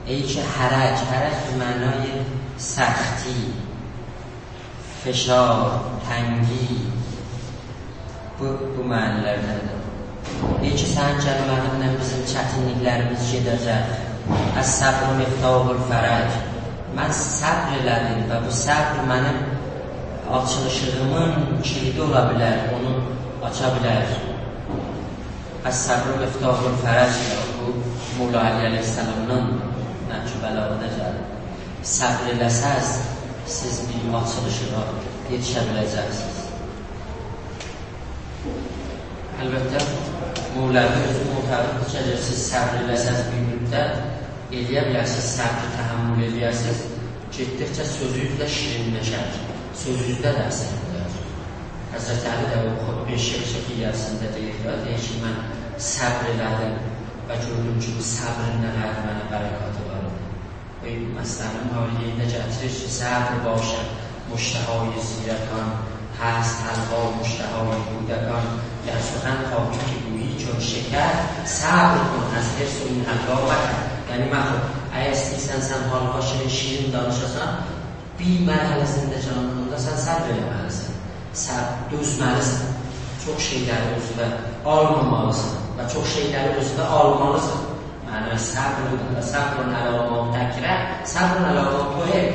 ای کی حرج، حرج به معنای سختی، فشار، تنگی، بو، بو معنی‌لردندیر. ای کی سنین گلمه‌یینله بیزیم چتینلیکلریمیز گئده‌جک. الصبر مفتاح الفرج. من صبر ائله‌دیم و بو صبر منیم آچیلیشیغیمین کیلیدی اولا بیلر، اونو آچا بیلر. الصبر مفتاح الفرج، بو مولا علی علیه‌السلامدان نهج‌البلاغه‌ده گلیر. صبر ائله‌سز، سیز بیر آچیلیشیغا یئتیشه بیله‌جکسینیز. البته، مولوی اؤزو معتقددیر کی، اگر سیز صبر ائله‌سز بیر مدت، ائلیه بیلرسینیز، صبری تحمل ائلیه‌سینیز، گئتدیکجه سؤزونوز ده شیرینلشر، سؤزونوزده ده اثر قالار. حضرت علی ده او خطبه شعر شفیعیه‌سینده دئییر، دئییر کی، من صبر ائله‌دیم و گؤردوم کی، بو صبرین نه قدر منه برکاتی وار ایدی. و مثنوی ماوردینده گتیریر کی، صبر باشد مشتهای زیرکان، هست حلوا مشتهای کودکان. گر سخن خواهی که گویی چون شکر، صبر کن از حرص و این حلوا مکن. یعنی مخور، اگر ایسته‌ییرسن سن حالوا کیمی شیرین دانیشاسان، بیر مرحله‌سینده جانیندا سن صبر ائله‌مه‌لیسن. صبر، دؤزمه‌لیسن. چوخ شئیلری اؤزونه آلمامالیسان و چوخ شئیلری اؤزونه آلمالیسان. معنی صبر بودور. صبر علی ما تکره، صبر علی ما تحب.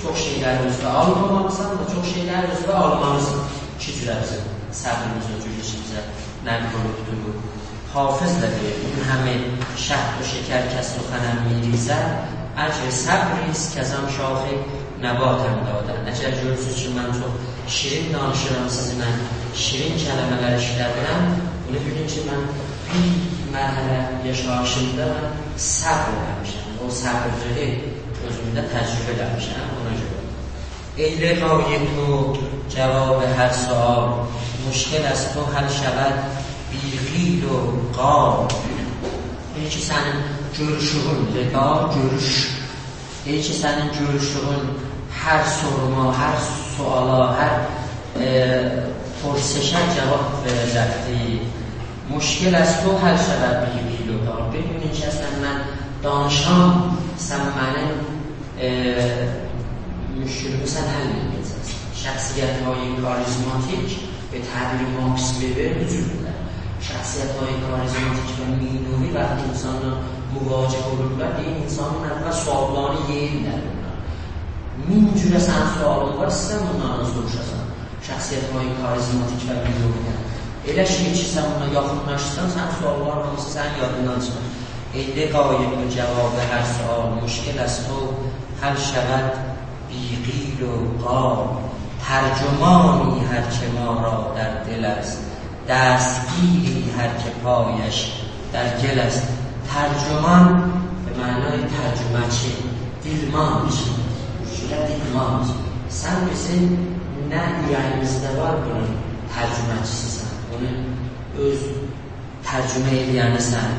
چوخ شئیلری اؤزونه آلمامالیسان و چوخ شئیلری اؤزونه آلمالیسان. ایکی جوره بیزیم صبریمیز او جور ایچیمیزه نقل اولونوبدور. حافظ ده دئییر، این همه شهد و شکر کز سخنم می‌ریزد، اجر صبری است کز آن شاخه نباتم دادند. اگر گؤرورسونوز کی، من چوخ شیرین دانیشیرام سیزینله، شیرین کلمه‌لر ایشله‌دیرم، بونو بیلین کی، من بیر مرحله یاشاییشیمدا من صبر ائله‌میشم. او صبرلیگی اؤزومده تجربه ائله‌میشم، اونا گؤره. ای لقای تو جواب هر سؤال، مشکل از تو حل شود بی قیل و قال. ای کی سنین گؤروشووون، لقا، گؤروش. ای کی سنین گؤروشووون هر سوروما، هر سؤالا، هر، ائ، پرسشه جواب وئره‌جکدی. مشکل از تو حل شود بی قیل و قال. بیر گون اینجه سنن دانیشام، سن منیم، ائ، مشکلیمی سن حل ائده‌جکسن. شخصیت‌های کاریزماتیک، به تعبیر ماکس وبر، بو جوردورلر. شخصیت‌های کاریزماتیک و مینوی وقتی اینسانلا مواجه اولورلار، دئییر، اینسانین اول سؤاللارینی یئییرلر بونلار. مین جوره سنین سؤالین وار، ایسته‌ییرم اونلاردان سوروشاسان. شخصیت‌های کاریزماتیک و مینوی‌دن. ائله شئی کی، سن اونا یاخینلاشسان، سنین سؤاللارین هامیسی سنین یادیندان چیخار. ای لقای به جواب هر سؤال، مشکل از تو حل شود بی قیل و قال. ترجمانی هر که ما را در دل است، دستگیری هر که پایش در گل است. ترجمان به معنای ترجمه‌چی، دیلمانج. تورکجه دیلمانج. سن بیزیم نه اوره‌ییمیزده وار بونون ترجمه‌چی‌سی‌سن. بونو اؤز ترجمه ائله‌ینی‌سن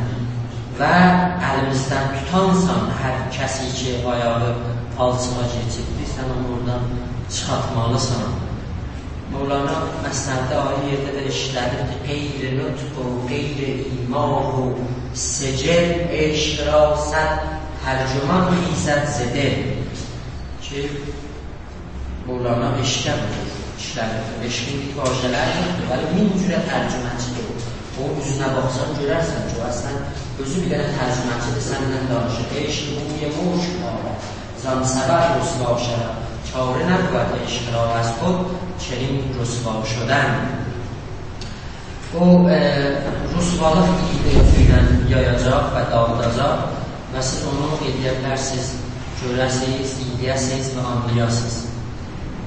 و الیمیزدن توتانسان، هر کسی کی آیاغی پالچیغا کئچیبدیر، سن اونو اورادان چیخارتمالیسان. مولانا مثنوی‌ده آیری یئرده ده ایشله‌دیبدیر: «غیر نطق و غیر ایما و سجل، عشق را صد ترجمان خیزد ز دل.» کی مولانا عشقه وورور، ایشله‌دیبدیر. عشقین بیر واژه‌لری یوخدور، ولی مین جوره ترجمه‌چی‌دیر او. او اوزونه باخسان گؤررسن کی، او اصلاً اؤزو بیر دنه ترجمه‌چی‌دیر، سنن دانیشیر. «عشق بوی مشک دارد، زان سبب رسوا شود، چاره نبود عشق را از خود چنین رسوا شدن.» او، ائ، رسوالیق اییدی اوزوندن یایاجاق و داغیداجاق و سیز اونو ائلیه بیلرسینیز، گؤره‌سینیز، اییده‌سینیز و آنلایاسینیز.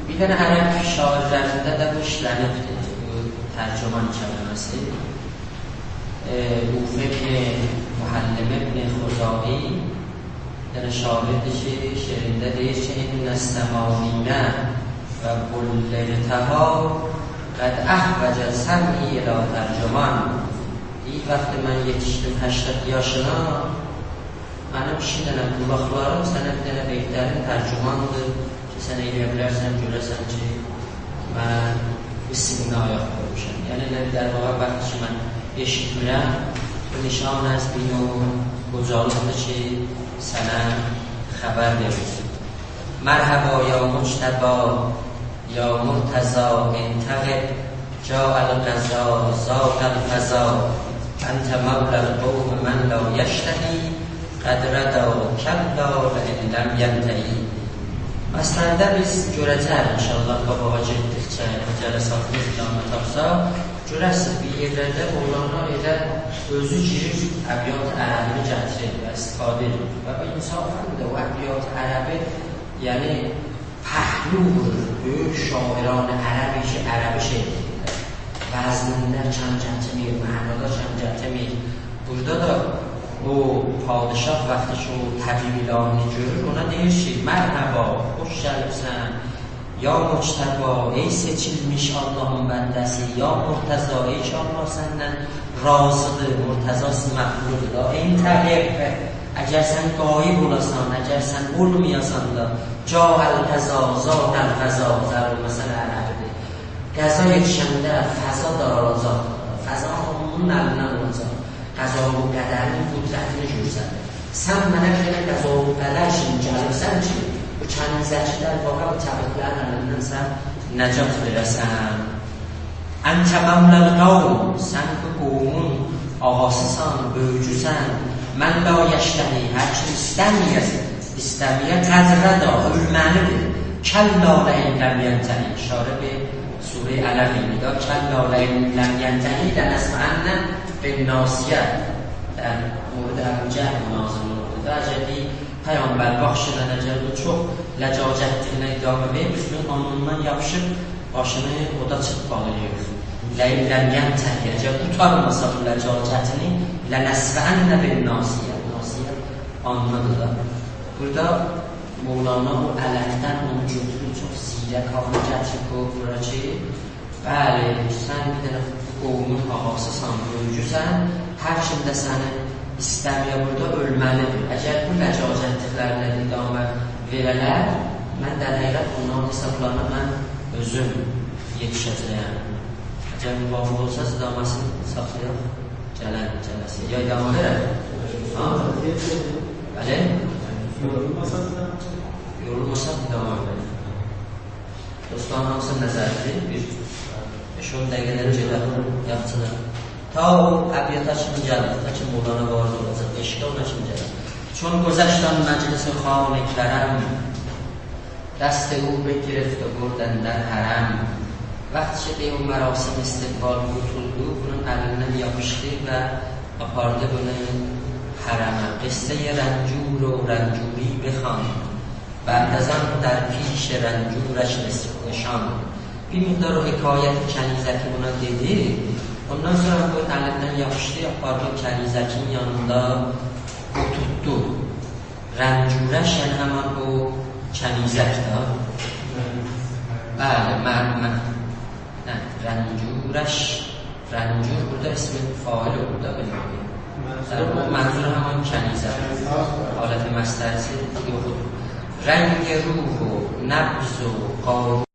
بیر دنه عرب شاعرلرینده ده بو ایشله‌نیبدیر، بو ترجمان کلمه‌سی. ائ، عوف ابن محلم ابن خزاعی، یعنی شاعردیر کی، شعرینده دئییر کی: «ان الثمانین و بلغتها قد احوجت سمعی الی ترجمان.» دئییر، وقتی من یئتیشدیم هشتاد یاشینا، منیم ایکی دنه قولاقلاریم سنه بیر دنه بهترین ترجماندیر کی، سن ائلیه بیلرسن، گؤره‌سن کی، من ایسمینه آیاق قویموشام. یعنی، ائله بیر، در واقع، وقتی کی من ائشیتمیرم، بو نشان از بیر نوع قوجالیقدیر کی، سنه خبر وئریر. مرحبا یا مجتبی، یا مرتضی، انتقب، جاء القضا، ضاق الفضا، انت مولی القوم من لا یشتهی، قد ردا کلا لئن لم ینتهی. مثنوی‌ده بیز گؤره‌جه‌ییک ان‌شاءالله، قاباغا گئتدیکجه، جلساتیمیز ادامه تاپسا، گؤررسینیز، بیر یئرلرده مولانا ائله اؤزو گیریر، ابیات عربی‌نی گتیریر و استفاده ائدیر. و انصافاً ده او ابیات عربی، یعنی، پهلو وورور بؤیوک شاعران عربی کی، عربی شعر دئییرلر. وزنینده کم گتیرمیر، معنادا کم گتیرمیر. بورادا دا او پادشاه وقتی کی، او طبیب الهی‌نی گؤرور، اونا دئییر کی: «مرحبا، خوش گلیبسن، یا مجتبی، ای سئچیلمیش آللاهین بنده‌سی، یا مرتضی، ای کی، آللاه سندن راضی‌دیر، مرتضی سیز مقبولودور دا. انتقب، اگر سن غایب اولاسان، اگر سن اولمایاسان دا، جاء القضا، ضاق الفضا، ضرب‌المثل عربی‌دیر. قضا یئتیشنده فضا دارالاجاق، فضا هامی‌نین الیندن اولاجاق. قضا و قدرین قدرتینی گؤرسنیر. سن منه بیر دنه قضا و قدر کیمی گلیبسن کی، بو کنیزکی، در واقع، بو چپیکلرین الیندن سن نجات وئره‌سن. انت مولی القوم، سن بو قومون آغاسیسان، بؤیوگوسن. من لا یشتهی، هر کیم ایسته‌مه‌یه، ایسته‌مه‌یه، قد ردا، اؤلمه‌لی‌دیر. کلا لئن لم ینتهی، اشاره به سورهٔ علق ایدی دا، کلا لئن لم ینتهی لنسفعاً بالناصیة. در مورد ابوجهل نازل اولوبدو دا، اگر دئییر، پیغمبر، باخیشینان، اگر بو چوخ لجاجتلیگینه ادامه وئریر، بیز بونون آلنیندان یاپیشیب باشینی اودا چیرپالایاریق. لئن لم ینتهی، اگر قورتارماسا بو لجاجتینی، لنسفعاً بالناصیة. ناصیة آلنی‌دیر دا. بورادا مولانا او علقدن اونو گؤتوروب، چوخ زیرکانه گتیریب قویوب بورا کی، بلی، سن بیر دنه قومون آغاسیسان، بؤیوگوسن، هر کیم ده سنی ایسته‌مه‌یه، بورادا اؤلمه‌لی‌دیر. اگر بو لجاجتلیکلرینه ادامه وئره‌لر، من در حقیقت اونلارین حسابلارینا من اؤزوم یئتیشه‌جه‌یم. جنگ موافق اولسا، ادامه‌سینی ساخلایاق. گلن جلسه. یا ادامه وئرک؟ ها؟ بلی؟ یورولماسا ادامه. یورولماسا ادامه وئرک. دوستلار، هامیسی نظردیر. بیر بئش-اون دقیقه‌دن گئدک، یاخشیدیر. تا او ابیاتا کیمی گلدیک، تا کی مولانا وارد اولاجاق، عشقه اونا کیمی گلدیک. «چون گذشت آن مجلس و خوان کرم، دست او بگرفت و برد اندر حرم.» وقتی کی او مراسم استقبال قوتولدو، بونون الیندن یاپیشدی و آپاردی بونو حرمه. قصهٔ رنجور و رنجوری بخواند، بعد از آن در پیش رنجورش نس-، نشاند. بیر مقدار او حکایت کنیزکی بونا دئدی. اوندان سونرا بو الیندن یاپیشدی، آپاردی کنیزکین یانیندا اوتورتدو. رنجورش، یعنی همان او کنیزک ده. بلی، مر-، مر-، هه، رنجورش، رنجور بورادا اسم فاعل اولور دا، بئله بیر. منظور، منظور همان کنیزک. حالت مصدری‌سی یوخدور. رنگ رو و نبض و قارون